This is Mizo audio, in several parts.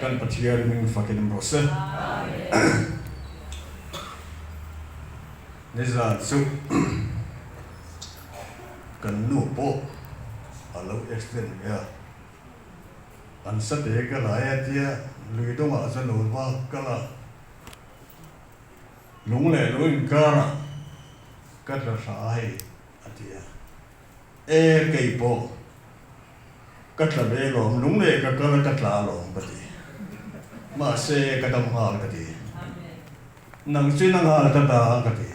Kan Pathian hming fakin awm rawh se. Nizan chu kan nu pawh a lo accident ve a, an sate ka lai a tia lui dawngah chuan lo va kal a, lung leh lung inkarah ka tla hra a hei a ti a. E kei pawh ka tla ve alawm, lung leh ka kal a ka tla alawm ka ti. Mahse ka dam nghal ka ti. Nang chu na nghal ta ta ka ti.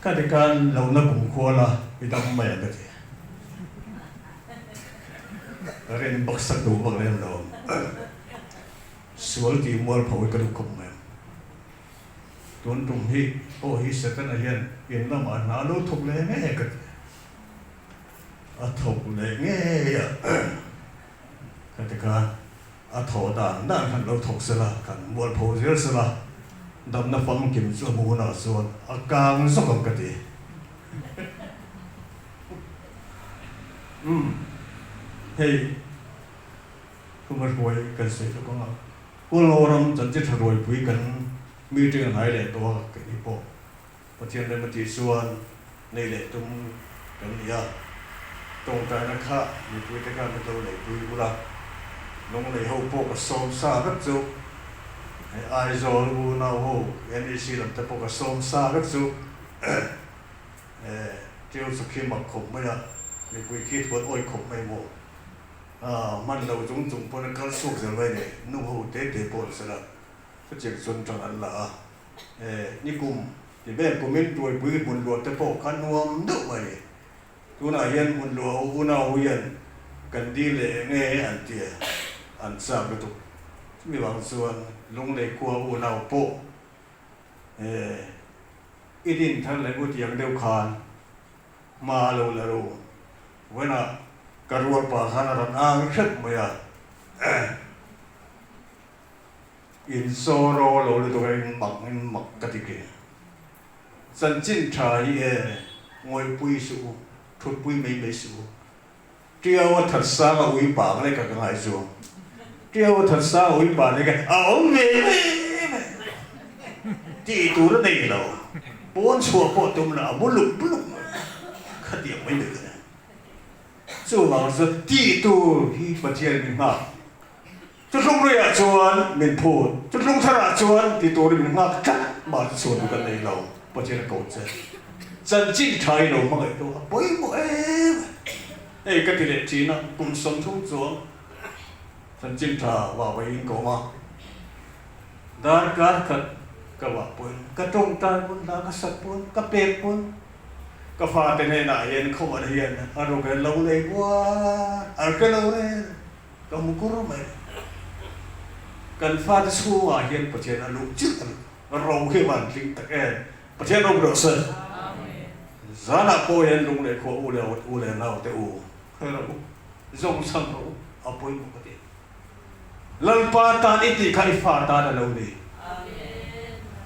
Ka ti khan lo na kum khual a i dam mai ang ka ti. Ka rin baksak duh vak lem lo. Sual tih mualpho hi ka duh khawp mai ang. Tun tum hi pawh hi Setana hian in lamah hna lo thawk leh ngei ka ti. A thawk leh ngei a ka ti khan a thawh dan dan khan lo thawk sela, kan mualpho zel sela, damna famkim chu a hmuh hunah chuan a kang zawk ang ka ti. Umm hei Khuma hruai kan sawi lawk ang a. Kawlho ram chanchin tha ruaipui kan meeting a hnai leh tawh a, keini pawh Pathian rem a tih chuan nei leh tum kan ni a. Tawngtaina kha mipuite khan min lo neipui ula, Lunglei ho pawh ka sawm sa vek chu, hei Aizawl unau ho NEC lam te pawh ka sawm sa vek chu, Ṭiau chu khi mak khawp mai a, mipui khi thuan awih khawp mai maw? Hman lo chung chung pawn a kal chhuak zel mai ni, nu ho te te pawh an sel a, chutiang chuan tang an la a, nikum ti vel kumin tuaipui hmun luah te pawh kha nuam deuh mai ni, tunah hian hmun luah ho unau ho hian kan dil leh eng nge an ti a, an chak lutuk, chumi vang chuan Lunglei khua unau pawh i din thar leh ngutiang deuh khan hma a lo la ru. Vawiinah ka rual pa khan a rawn ang hrep mai a, in saw ro lo lutuk a, in mak in mak ka ti ke. Chanchin tha hi e, ngawihpui suh u, thutpui mai mai suh u. Tiau a that sang a ui pa nge ka ka ngai chu. Tiau a that sang a ui pa nge ka a awm ve ve ve. Tih tur a nei lo. Pawn chhuah pawh tum lo a mu lup lup mai. Khatiang mai mai ka ni. Chuvang chu tih tur hi Pathian min nghak. Thutlung luiah chuan min phut, thutlung tharah chuan ti turin min nghak tlat mah chu chhuan kan nei lo, Pathian a ko che. Chanchin tha i lo hmangaih tu a pawimawh em a. Hei ka ti leh thin a, kum 30 chuang chanchin tha vah vawiin ka awm a, darkar khat ka vah pawn, ka tawngtai pawn, hla ka sak pawn, ka pek pawn, ka fate hnenah hian khawmah hian a ruk hian lo nei buai, an hre lo reng. Ka hmu kur mai. Kan fate chhungah hian Pathian a luh chilh a ni. Ro hi van tling tak em. Pathian ro rawh se. Zanah pawh hian lung leh khua u leh u leh nau te u khawi rawh u, zawng chhang rawh u, a pawimawh ka ti. Lalpa tan i tih kha i fa tan a lo ni.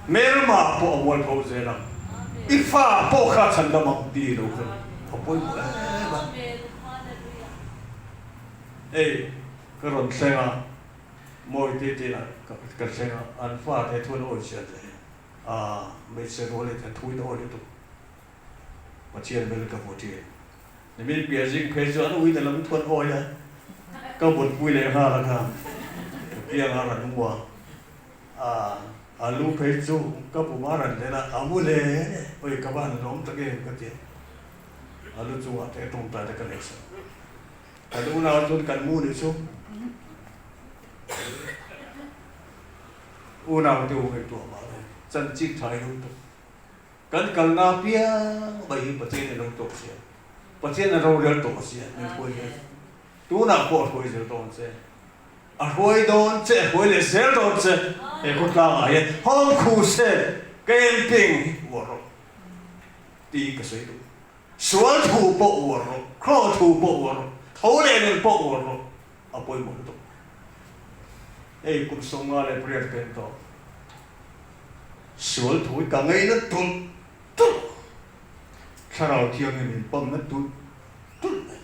Hmelma pawh a mualpho zel ang. I fa pawh kha chhandam ang ti lo kha a pawimawh em a. Hei ka rawn thleng a, mawi te te ah ka thleng a, an fate thu an awi chiah hle a, hmeichhe rual hi an thu in awi lutuk, Pathian vel ka hmu thin. Nimin piah zing phei chu an ui ta lam thu an awi a, ka mutpui leh nghal a kha, ka piang a rawn mu a, a lu phei chu ka pum a rawn len a, a mu hle hle, awi ka va han lawm tak em ka ti a, a lu chungah te tawngtai te ka nei sak. Kan unau chuan kan mu nih chu unau te u ngaihtuah mah lo, chanchin tha i lo tawk. Kan kalna apiang mai hi Pathian i lo tawk sia, Pathian a rorel tawh sia min hruai zel. Tunah pawh a hruai zel dawn che, a hruai dawn che, a hruai leh zel dawn che. He khawtlangah hian Home Crusade camping hi uar rawh tih ka sawi duh. Sual thu pawh uar rawh, kraw thu pawh uar rawh, tho leh nun pawh uar rawh, a pawimawh lutuk. Hei kum 58 ka en tawh, sual thu hi ka ngaina tulh tulh, thlarau thianghlim min pawmna tulh tulh mai,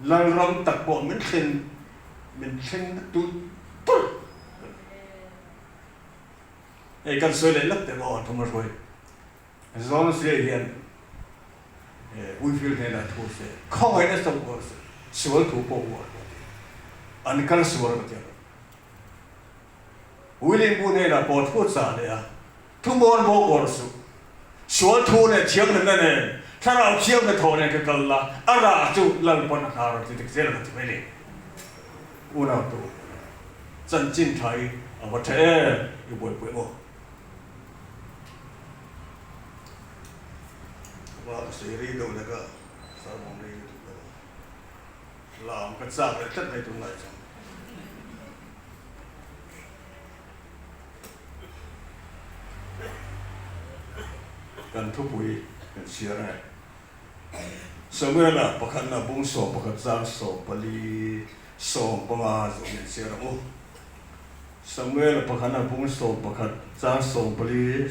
Lalram tak pawh min thlen min thleng na tulh tulh. Hei kan sawi leh lak teh maw Thumahruai Zawnzia hian Uifil hnenah thu se, khawngaihna chauh uar se, sual thu pawh uar lo ti. An kal sual ka ti lo. Uilimbu hnenah pawh thu chah leh a, thu mawn bawk uar suh. Sual thu leh thianghlimna nen, thlarau thianghlim thaw nen ka kal la, a rah chu Lalpan a hnar a ti dik zel ang a ti mai ni. Unau tu, chanchin tha hi a va tha em i buaipui maw? Va ka sawi rei deuh lek a, sermon rei lutuk lo a, lam ka chak leh tlat mai tunlai chuan. Kan thupui kan chhiar ange. Samuela pakhatna bung 11 chang 14 15 zawh min chhiar ang u. Samuela pakhatna bung 11 chang 14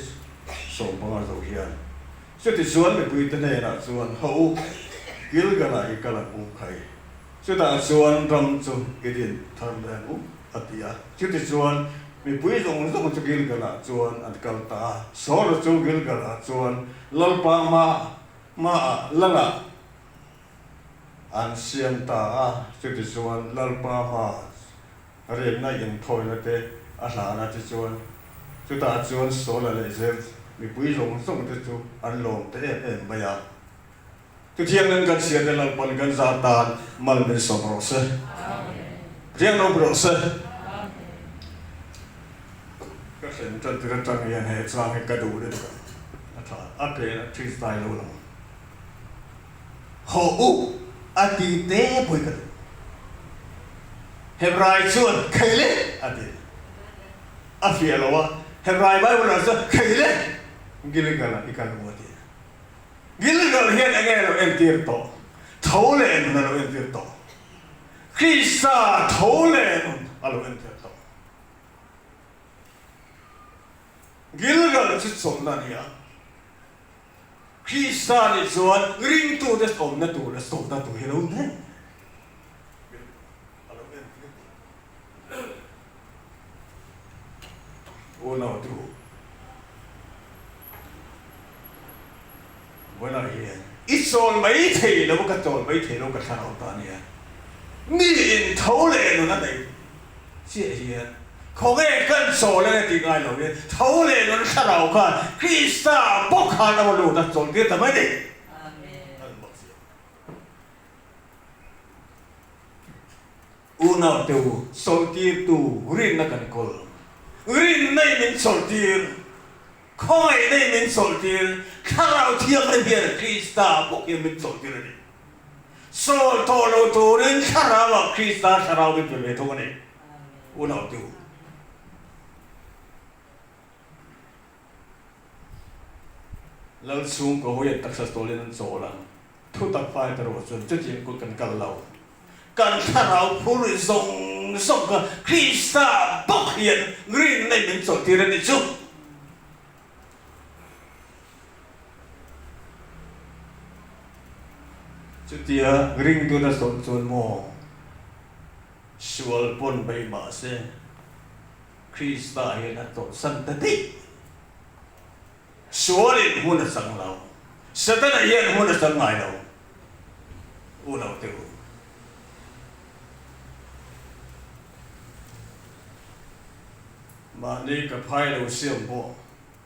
15 zawh hian, Chutichuan mipuite hnenah chuan, Haw u, Gilgalah i kal ang u khai, chutah chuan ram chu i din thar leh ang u, a ti a. Chutichuan mipui zawng zawng chu Gilgalah chuan an kal ta a. Saula chu Gilgalah chuan Lalpa hma hmaah Lalah an siam ta a. Chutichuan Lalpa hmaah remna inthawina te a hlan a. Tichuan chutah chuan Saula leh Zer mipui zawng zawng te chu an lawm ta em em mai a. Chutiangin kan hriat e Lalpan kan zar tan mal min sawm rawh se. Riang lo rawh se. Ka hren tan tir atang hian he chang hi ka duh lutuk a, a tha a pen a thi zai lo lang. Haw u a ti te pawh hi ka duh. Hebrai chuan Kheile a ti. A fiah lo a, Hebrai Bible ah chuan Kheile Gilgal ah i kal u a ti. Gilgal hian enge a lo entir tawh? Tho leh nun a lo entir tawh. Krista tho leh nun a lo entir tawh. Gilgal chu chawlhna a ni a. Krista nih chuan ringtute awmna tur leh sawtna tur hi a lo nen a lo entir tawh. Unautu Vawilah hian i chawl mai thei lo, ka chawl mai thei lo ka thlarau ta nia. Mi in tho leh nun a nei chiah hian khawnge kan chawl eng e tih ngai lo hian tho leh nun thlarau khan Krista bawk khan a va lut a chawl tir ta mai ni. Unau te u, sawltirtu rinna kan kawl. Rinna in min sawltir, khawngaihna in min sawltir, Thlarau Thianghlim hian Krista bawk hian min sawltir a ni. Sawl tawh lo turin Thlarauah Krista Thlarau min pe ve thung a ni. Unau te u. Lal chhungkaw hawiah taksa tawlin an chawl a, thutak fai ta ruah chuan chutiang kut kan kal lo. Kan thlarau phur zawng zawng kha Krista bawk hian rinna in min chawlhtir a nih chu. Chutia ringtuna chawlh chuan maw sual pawn bei mahse, Krista hian a tawlhsan ta daih. Sualin hmun a chang lo. Setana hian hmun a chang ngai lo. U lo teh u. Mahni ka phai lo siam pawh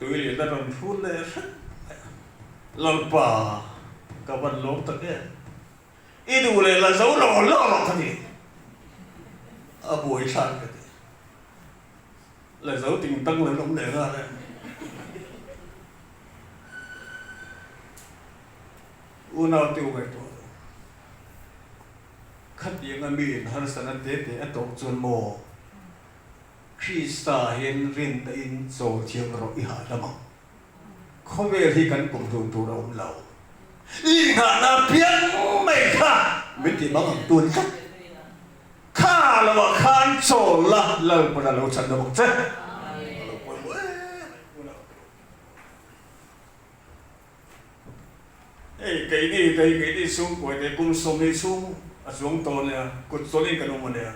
tui leh la rawn hrut leh hret mai a. Lalpa, ka van lawm tak em? I duh leh la zo lo lo rawh ka ti. A buai thlak ka ti. La zo ting tang lo awm leh nghal e. Unau te u ngaihtuah lo. Khatianga mi in harsatna te te a tawh chuan maw Krista hian rinna in chawl thiam rawh i hahdam ang. Khawvel hi kan kum dun tur a awm lo. I nghahna piang mai kha min ti mang ang tun tlat. Kha lo ah khan chawl la Lalpan a lo chhan na bawk che. A lo pawimawh em em unau te. Hei keini kei keini chhungkuai te kum 20 chhung a chuang tawh ania kut chawlhin kan awm ania.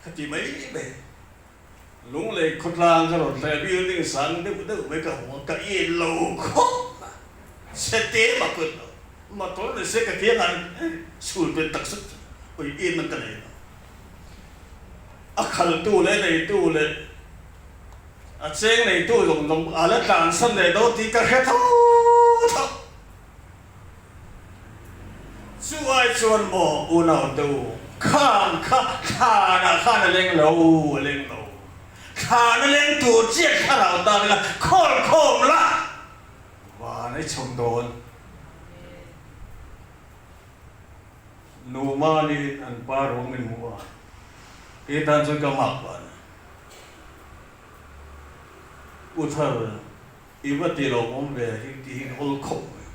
Khati mai mai. Lunglei khawtlang ka rawn thlai a, building sang deuh deuh mai ka hmu a, ka in lo khawp a, chhe te mah pawh in lo, motor ni se ka kiangah chhul pen tak zet ui in ang ka nei lo. A khaltu leh neitu leh a cheng neitu zawng zawng a la tlansan leh dawn tih ka hre tho tho. Chu ai chuan maw unau te u, khang kha thlanah khan a leng lo, a leng lo. Thlan a leng tur chiah thlarau tan ila khawl khawm la, van ai chhawm dawn. Nu mahni an pa ruang min hmuh a, kei tan chuan ka mak pah a ni. U Thar. I va ti lo awm ve hi ti hi ka awl khawp mai.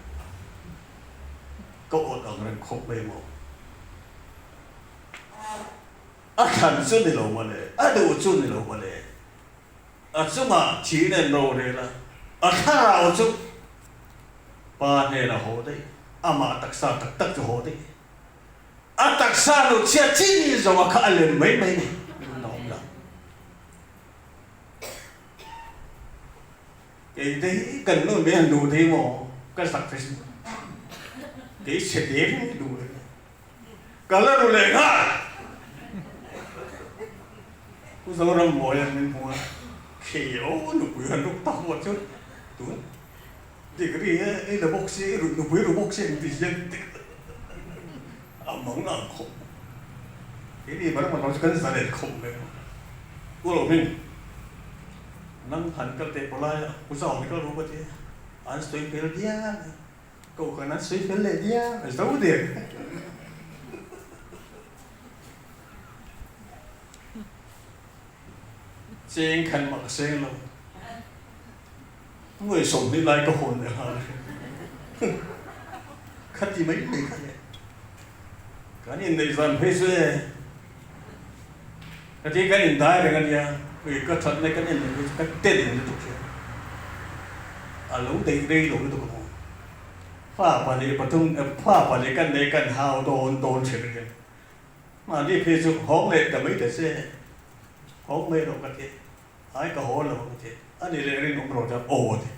Ka awt ang reng khawp mai maw. A thlan chu ni lo mawle, a duh chu ni lo mawle. A chungah thi nen rorel a, a thlarau chu pa hnenah haw daih, amah taksa tak tak chu haw daih. A taksa nu chhia chin zawng a kha a lem mai mai ni, nun a awm lo. Kei te hi kan nu mai han duh thei maw? Ka zak thei sin. Kei chhe te hi duh leh ka la ru leh nghal. Pu Zoram mawi an min hmu a, khei aw nupui han ruk tak maw chu tun degree e i la bawk si i nupui ru bawk si ang ti hian a mang ang khawp. Keini Burma ram chu kan zalen khawp mai a. Pu Rohmin, nang han kal teh pawh laia Pu Zau ni kal ru ka ti a, an sawi fel diam a, kohhran an sawi fel leh diam a, zo der. Cheng khan mah ka seng lo. Nuai 20 lai ka hawn leh nghal a. Khati mai mai kha le. Kan inneih zan phei chu e, ka ti kan indai reng a nia, ui ka that lai kan inneih phei chu ka ten lutuk hian a lo daih rei lo lutuk ang aw. Fa pahnih pathum fa pahnih kan nei kan hau dawn dawn thin reng hian mahni phei chu hawng leh ta mai ta che, hawng mai rawh ka ti. Ai ka haw lo ka ti. A ni leh rinawm rawh chuan aw a ti.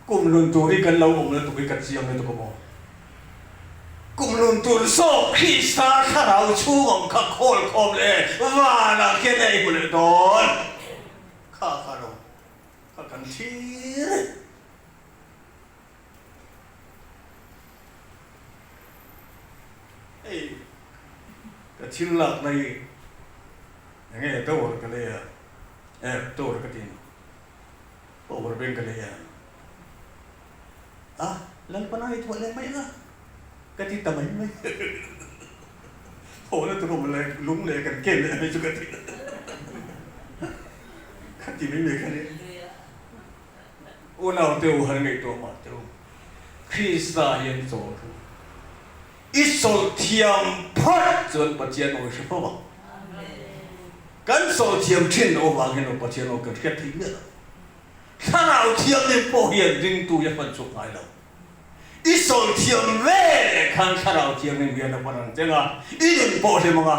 Kum lun tur hi kan lo awm lutuk hi ka chiang lutuk a maw? Kum lun tur zawk Krista thlarau chhung ang kha khawl khawm leh vanah khian a ei hmu leh dawn. Kha kha lo kha kan thlir e. Hei ka thil lakna hi eng nge tower ka lei a, eh tower ka ti power bank ka lei a, a Lalpana hi thuah leh mai ang a ka ti ta mai mai haw na tur awm leh lung leh kan ken leh mai chu ka ti ka ti mai mai kha nia. Unau te u han ngaihtuah mah teh u, Krista hian chawl thu i chawlh thiam phawt chuan Pathian awi hre fo ang. Kan chawlh thiam thin loh avang hian aw Pathian aw kan hriat thei miah lo. Thlarau Thianghlim pawh hian ringtu hi a hman chhuak ngai lo. I chawlh thiam ve leh khan Thlarau Thianghlim hian a hman ang che nga, i nun pawh hlim ang a,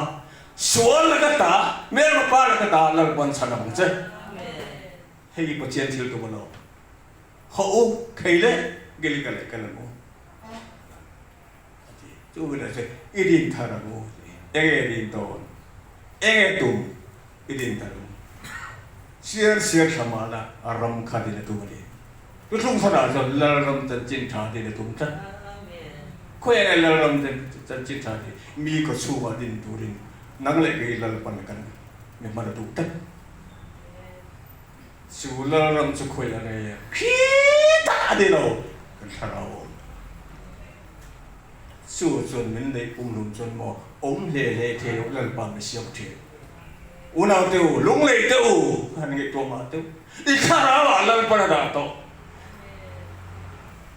sual laka ta, hmelma pa laka ta Lalpan chhan ang che. Hei hi Pathian thil tum a lo. Haw u, khei le, Gilgal ah kal ang u, a ti. Chu hunah chuan i din thar ang u, a ti. Enge din dawn? Enge tum? I din thar ang u. Siar siar thla mah la, a ram kha din a tum a ni. Thuthlung tharah chuan Lalram chanchin tha din a tum tlat. Khawi enge Lalram chanchin tha hi mi kawchhungah din turin nang leh kei Lalpan kan mi hman a duh tlat. Chu Lalram chu khawi a ngei a, khi tak a ni lo, kan thlarau awm. Chu chuan min neih pumhlum chuan maw awm hle hle thei loh Lalpa mi siam thin. Unau te u, lunglei te u, han ngaihtuah mah teuh. I thlarau ah Lalpan a dah tawh.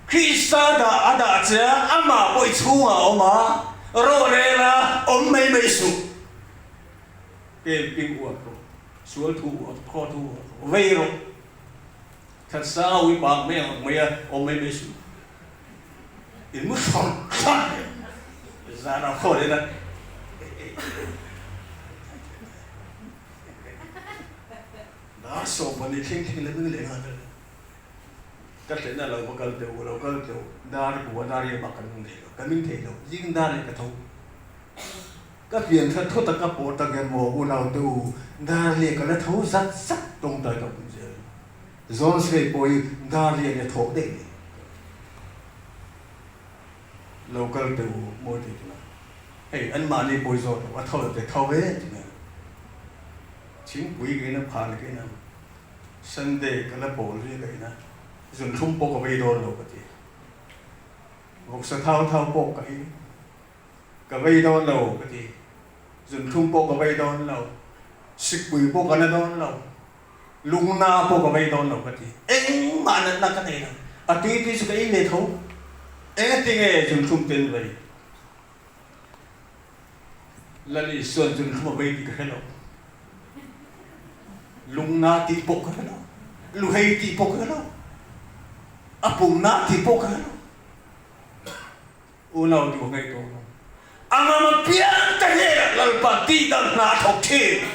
Krista dah a dah che a, amah pawh i chhungah a awm a, rorel a awm mai mai suh. Camping uar rawh, sual thu uar, khaw thu uar rawh, vei rawh. That sang ui bak mai ang mai a awm mai mai suh. In mu thlawr thlawr mai. Zanah khaw leh na. Dar 12 thleng thleng la meng leh nghal a. Ka thlenna lo va kal teh u, lo kal teh u, dar kua dar riam ah kan meng thei lo, ka meng thei lo, zing dar leh ka tho. Ka pian that thawt a ka pawh tak hian maw unau te u, dar leh ka la tho zat zat tawngtai ka pui zel. Zawn sei pawh hi dar leh leh thawk daih ni. Lo kal teh u mawi tih tuna hei an mahni pawi zawt lo a tho te tho ve ti mai thingpui ka in a phan ka in a Sunday ka la pawl hi ka in a zunthlum pawh ka vei dawn lo ka ti vawksa thau thau pawh ka in ka vei dawn lo ka ti zunthlum pawh ka vei dawn lo sikpui pawh ka la dawn lo. Lungna pawh ka vei dawn lo ka ti. Engmah natna ka nei lo. A tui tui chu ka in leh tho. Engati nge zunthlum ten vei? Lal Isua'n zunthlum a vei tih ka hre lo. Lungna tih pawh ka hre lo. Luhei tih pawh ka hre lo. A pumna tih pawh ka hre lo. Unau duh ngei tawh lo. A ngam apiang te hnenah Lalpa tihdam hna a thawk thin.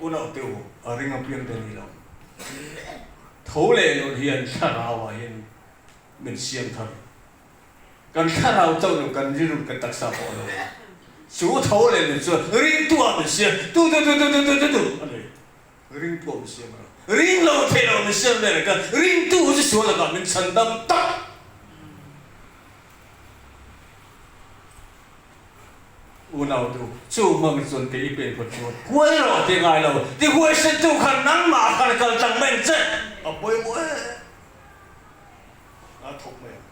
Unau te u, a ring apiang te ni lo. Tho leh nun hian thlarau ah hian min siam thar. Kan thlarau chauh lo, kan rilru, kan taksa pawh a lo. Chu tho leh nun chuan ringtu ah min siam tu tu tu tu tu tu tu tu a ni. Ringtu ah min siam a lo. Ring lo thei lo min siam vel ka ringtu chu sual lakah min chhan dam tak. Unau tu, chu hmang chuan kei i pen phawt chuan huai rawh ti ngai lo, ti huaisen tu khan nangmah khan kal tlang mai ang che, a pawimawh e, a thawk mai ang.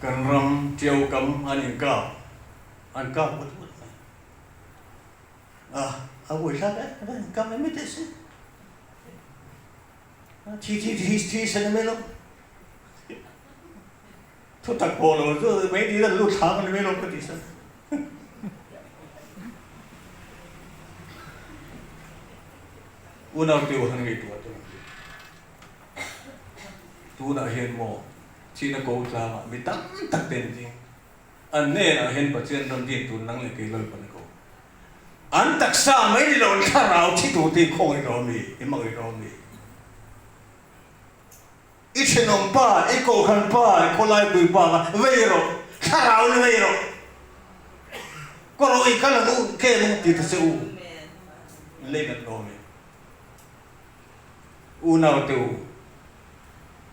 Kan ram Tiau kam an inkap, an kap vut vut mai. A, a buai thlak e, a va inkap mai mai teh se. Thi thi thi thi sen a mai lo. Thu tak pawh lo chu mai ti dan lut thlang a ni mai lo ka ti sa. Unau te u han ngaihtuah tawh ang. Tunah hian maw China ko tlangah mi tam tak te an ding. An hnenah hian Pathian ram din tur nang leh kei Lalpan a ko. An taksa mai ni lo an thlarau thi tur te hi khawngaih rawh mi, i hmangaih rawh mi. I thenawm pa, i kohhran pa, i khawlaipui pa kha vei rawh, thlarau ni vei rawh. Ka rawh i kal ang u, kem ang ti ta che u. Lei nat rawh mi. Unau te u,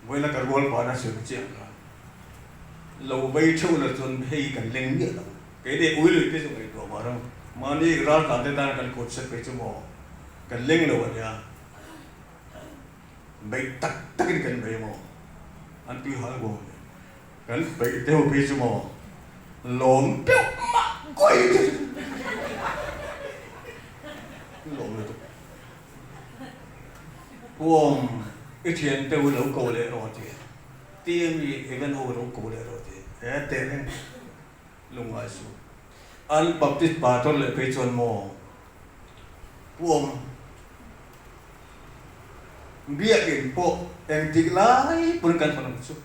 vawiina ka rual pan a sawi chiang kha, lo vei theuh la chuan hei kan leng miah lo. Kei leh ui lui te chu ngaihtuah mah ram, mahni raltlan te tan kan kut set phei chu maw, kan leng lo a nia. Beih tak takin kan bei maw, an tui hal bawk nen. Kan peih deuh phei chu maw lawm deuh mah kawi te chu lawm lutuk. Huam i thian te u lo ko leh rawh ti TME event ho lo ko leh rawh ti he teh reng lungngai suh. An Baptist pastor leh phei chuan maw huam biakin pawh engtik lai pawn kan hawn ang chu.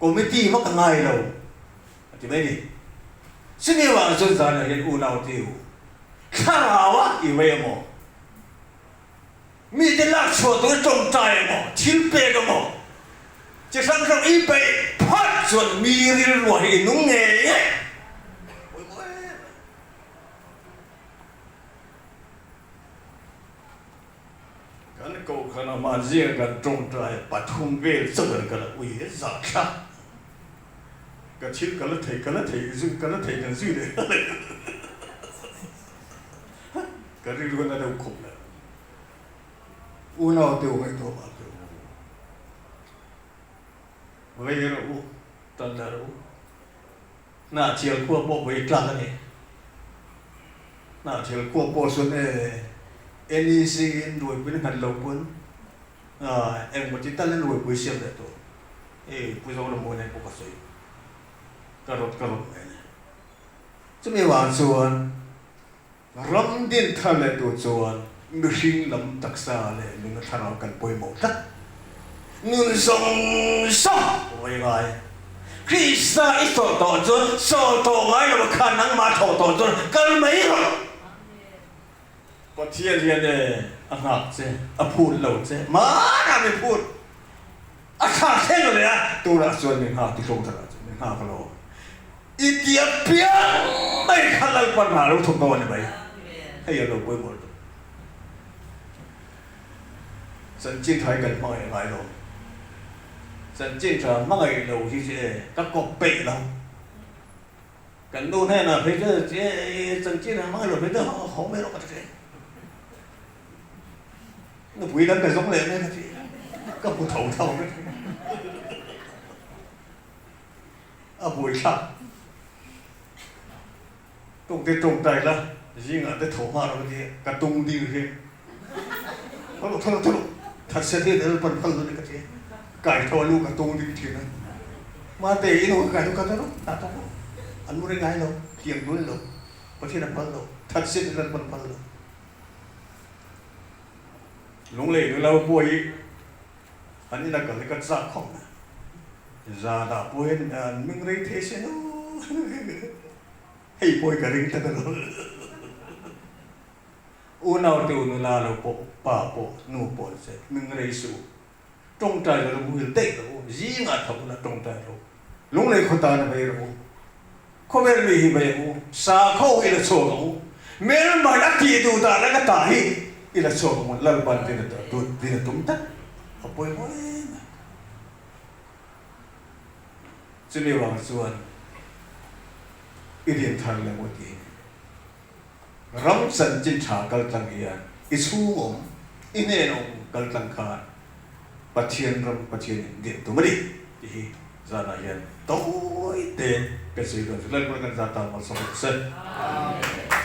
Committee vak a ngai lo a ti mai ni. Chumi vang chuan zanah hian unau te u thlarau a i vei emaw, mite lak chhuah tur tawngtai emaw, thil pek emaw, chi hrang hrang i beih phat chuan mi rilruah hi i nung ngei ngei. Pawimawh em em. Kan kohhran a hman zinga kan tawngtai pathum vel chauh an kal a, ui he zah thlak ka thil ka la thei ka la thei zui ka la thei kan zui leh nghal ang ka rilru na deuh khawp le unau te u ngaihtuah mah teh u vei rawh u tan la rawh u Hnahchial khua pawh vawi tlak a ni. Hnahchial khua pawh chuan e NEC in ruaipui na nghat lo pawn engmaw ti tal in ruaipui siam leh tawh. Hei Pu Zoramawia nen pawh ka sawi ka rawt ka rawt mai a ni. Chumi vang chuan ram din thar leh tur chuan mihring lam taksa leh nuna thlarau kan pawimawh tlat. Nun zawng zawng vawi ngai. Krista i sawh tawh chuan sawh tawh ngai lo khan nangmah thawh tawh chuan kal mai rawh. Pathian hian e a nghak che, a phut lo che, mahna min phut. A thlak thleng leh a, tunah chuan min nghak ti hlawm takah chuan min nghak lo. I ti apiang mai kha Lalpa hna lo thawk dawn a ni mai. Hei a lo pawimawh lutuk. Chanchin tha hi kan hmangaih ngai lo. Chanchin tha hmangaih lo hi chu e ka kawp peih lo. Kan nu hnenah phei chu e chanchin tha hmangaih lo phei chu haw mai rawh ka ti thin. Nupui dang ka zawng leh mai ka ti. Ka hmu tho tho ka ti. A buaithlak. Tawngte tawngtai la, zingah te tho hma rawh ka ti a, ka tung ding hi. Tho rawh, tho rawh, tho rawh, that set hian el pan phal lo ni ka ti a, kai tho a lu ka tung ding thin a. Mate, i nu ka kai tho ka ta rawh, ta tawk rawh, an mu rei ngai lo, tiang dul lo, Pathian a phal lo, that set in el pan phal lo. Lunglei nula pawh hi an ina kal hi ka chak khawp mai. Zanah pawh hian an ming rei thei se no. Hei pawh hi ka ring tlat alawm. Unau te u nula lo pawh, pa pawh, nu pawh an sawi, ming rei suh u. Tawngtai lo la muhil daih rawh u, zingah tho ula tawngtai rawh u. Lunglei khaw tan a vei rawh u. Khawvel mi hi vei ang u, sakho hi la chhuak ang u. Melman a tih duh dan anga tah hi i la chhuak ang u, Lalpan din a tum tlat a pawimawh em a. Chumi vang chuan i din thar leh maw tih ram chanchin tha kal tlang hian i chhung awm, i hnen awm kal tlang khan Pathian ram Pathian in din tum a ni tih hi zanah hian tawi te ka sawi dawn chu. Lalpui kan zat ta malsawm rawh se. Amen.